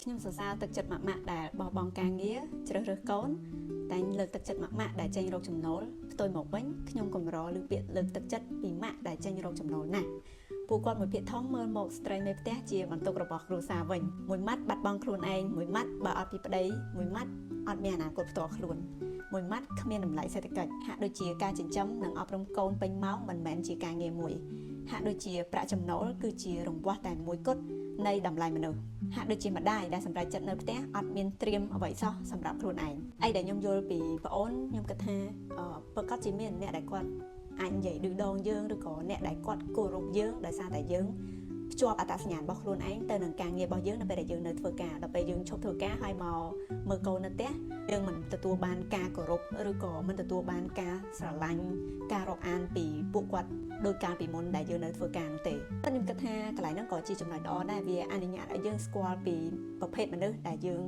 ខ្ញុំសរសើរទឹកចិត្តម៉ាក់ម៉ាក់ដែលបោះបង់ការងារជ្រើសរើសកូនតែលើកទឹកចិត្តម៉ាក់ម៉ាក់ដែលចេញរកចំណូលផ្ទុយមកវិញខ្ញុំកម្រឮពាក្យលើកទឹកចិត្តពីម៉ាក់ដែលចេញរកចំណូលណាស់ពួកគាត់មួយភាគធំមើលមកស្ត្រីមេផ្ទះជាបន្ទុករបស់គ្រួសារវិញមួយម៉ាត់បាត់បង់ខ្លួនឯងមួយម៉ាត់បើអត់ពីប្តីមួយម៉ាត់អត់មានអនាគតផ្ទាល់ខ្លួនមួយម៉ាត់គ្មានតម្លៃសេដ្ឋកិច្ចហាក់ដូចជាការចិញ្ចឹមនិងអប់រំកូនពេញម៉ោងមិនមែនជាការងារមួយហាក់ដូចជាប្រាក់ចំណូលគឺជារង្វាស់តែមួយគត់នៃតម្លៃមនុស្ស ហាក់ដូចជាម្ដាយដែលសម្រេចចិត្តនៅផ្ទះអត់មានត្រៀមអ្វីសោះសម្រាប់ខ្លួនឯងអីដែលខ្ញុំយល់ពីប្អូនខ្ញុំគិតថាអឺប្រកាសជាមានអ្នកដែលគាត់អាចនិយាយឌឺដងយើងឬក៏អ្នកដែលគាត់គោរពយើងដោយសារតែយើងភ្ជាប់អត្តសញ្ញាណរបស់ខ្លួនឯងទៅនឹងការងាររបស់យើងនៅពេលដែលយើងនៅធ្វើការដល់ពេលយើងឈប់ធ្វើការហើយមកមើលកូននៅផ្ទះយើងមិនទទួលបានការគោរពឬក៏មិនទទួលបានការស្រឡាញ់ការរាប់អានពីពួកគាត់ដោយកាលពីមុនដែលយើងនៅធ្វើការនោះទេតែខ្ញុំគិតថាកន្លែងហ្នឹងក៏ជាចំណុចល្អដែរវាអនុញ្ញាតឲ្យយើងស្គាល់ពីប្រភេទមនុស្សដែលយើង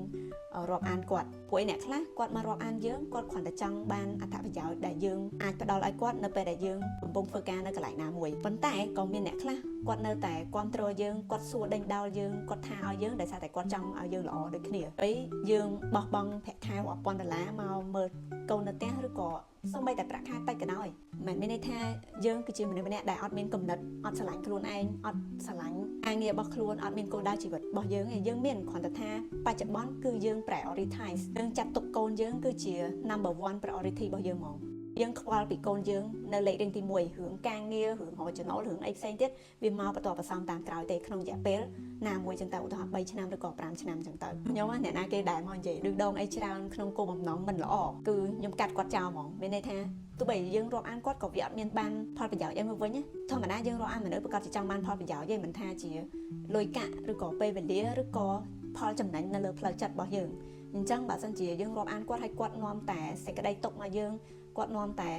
រាប់អានគាត់ព្រោះឯអ្នកខ្លះគាត់មករាប់អានយើងគាត់គ្រាន់តែចង់បានអត្ថប្រយោជន៍ដែលយើងអាចផ្ដល់ឲ្យគាត់នៅពេលដែលយើងកំពុងធ្វើការនៅកន្លែងណាមួយប៉ុន្តែក៏មានអ្នកខ្លះគាត់នៅតែគ្រប់គ្រងយើងគាត់សួរដេញដោលយើងគាត់ថាឲ្យយើងដោយសារតែគាត់ចង់ឲ្យយើងល្អដូចគ្នាពេលយើងបោះបង់ប្រាក់ខែរាប់ពាន់ដុល្លារមកមើលកូននៅផ្ទះឬក៏សូម្បីតែប្រាក់ខែតិចក៏ដោយមិនមានន័យថាយើងគឺជាមនុស្សម្នាក់ដែលអត់មានគំនិតអត់ស្រឡាញ់ខ្លួនឯងអត់ស្រឡាញ់ការងាររបស់ខ្លួនអត់មានគោលដៅជីវិតរបស់យើងទេយើងមានគ្រាន់តែថាបច្ចុប្បន្នគឺយើង prioritize យើងចាត់ទុកកូនយើងគឺជា number 1 priority របស់យើងហ្មងយើងខ្វល់ពីកូនយើងនៅលេខរៀងទី1រឿងការងាររឿងរកចំណូលរឿងអីផ្សេងទៀតវាមកបន្តបន្សំតាមក្រោយទេក្នុងរយៈពេលណាមួយចឹងទៅឧទាហរណ៍3ឆ្នាំឬក៏5ឆ្នាំចឹងទៅខ្ញុំអ្នកណាគេដែលមកនិយាយឌឺដងអីច្រើនក្នុងគោលបំណងមិនល្អគឺខ្ញុំកាត់គាត់ចោលហ្មងមានន័យថាទោះបីយើងរាប់អានគាត់ក៏វាអត់មានបានផលប្រយោជន៍អីមកវិញធម្មតាយើងរាប់អានមនុស្សប្រកាសជាចង់បានផលប្រយោជន៍ទេមិនថាជាលុយកាក់ឬក៏ពេលវេលាឬក៏ផលចំណេញនៅលើផ្លូវចិត្តរបស់យើងអញ្ចឹងបើសិនជាយើងរាប់អានគាត់ហើយគាត់នាំតែសេចក្តីទុក្ខមកយើងគាត់នាំតែ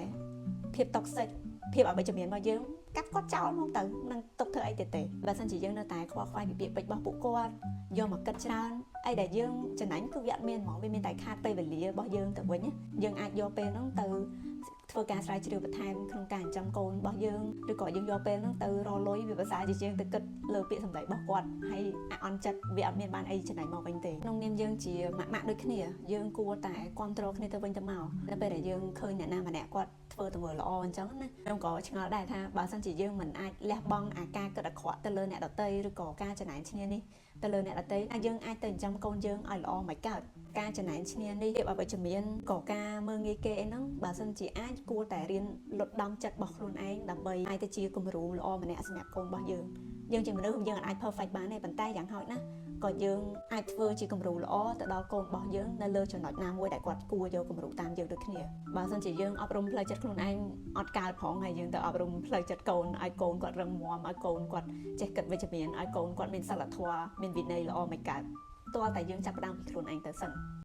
ភាព toxic ភាពអវិជ្ជមានមកយើងកាត់គាត់ចោលហ្មងទៅនឹងទុកធ្វើអីទៀតទេបើសិនជាយើងនៅតែខ្វល់ខ្វាយពីពាក្យពេចន៍របស់ពួកគាត់យកមកគិតច្រើនអីដែលយើងចំណេញគឺវាអត់មានហ្មងវាមានតែខាតពេលវេលារបស់យើងទៅវិញយើងអាចយកពេលហ្នឹងទៅធ្វើការស្រាវជ្រាវបន្ថែមក្នុងការចិញ្ចឹមកូនរបស់យើងឬក៏យើងយកពេលហ្នឹងទៅរកលុយវាប្រសើរជាជាងទៅគិតលើពាក្យសម្ដីរបស់គាត់ហើយអន់ចិត្តវាអត់មានបានអីចំណេញមកវិញទេក្នុងនាមយើងជាម៉ាក់ម៉ាក់ដូចគ្នាយើងគួរតែគ្រប់គ្រងគ្នាទៅវិញទៅមកនៅពេលដែលយើងឃើញអ្នកណាម្នាក់គាត់ធ្វើទង្វើល្អអញ្ចឹងណាខ្ញុំក៏ឆ្ងល់ដែរថាបើសិនជាយើងមិនអាចលះបង់អាការគិតអាក្រក់ទៅលើអ្នកដទៃឬក៏ការចំណែនឈ្នានេះទៅលើអ្នកដទៃយើងអាចទៅចិញ្ចឹមកូនយើងឲ្យល្អមិនកើតការចំណែនឈ្នានេះភាពអវិជ្ជមានក៏ការមើលងាយគេអីហ្នឹងបើសិនជាអាចគួរតែរៀនលត់ដំចិត្តរបស់ខ្លួនឯងដើម្បីអាចទៅជាគំរូល្អម្នាក់សម្រាប់កូនរបស់យើងយើងជាមនុស្សយើងអាច perfect បានទេប៉ុន្តែយ៉ាងហោចណាស់ក៏យើងអាចធ្វើជាគំរូល្អទៅដល់កូនរបស់យើងនៅលើចំណុចណាមួយដែលគាត់គួរយកគំរូតាមយើងដូចគ្នាបើសិនជាយើងអប់រំផ្លូវចិត្តខ្លួនឯងអត់កើតផងហើយយើងទៅអប់រំផ្លូវចិត្តកូនឲ្យកូនគាត់រឹងមាំឲ្យកូនគាត់ចេះគិតវិជ្ជមានឲ្យកូនគាត់មានសិលធម៌មានវិន័យល្អមិនកើតទាល់តែយើងចាប់ផ្ដើមពីខ្លួនឯងទៅសិន។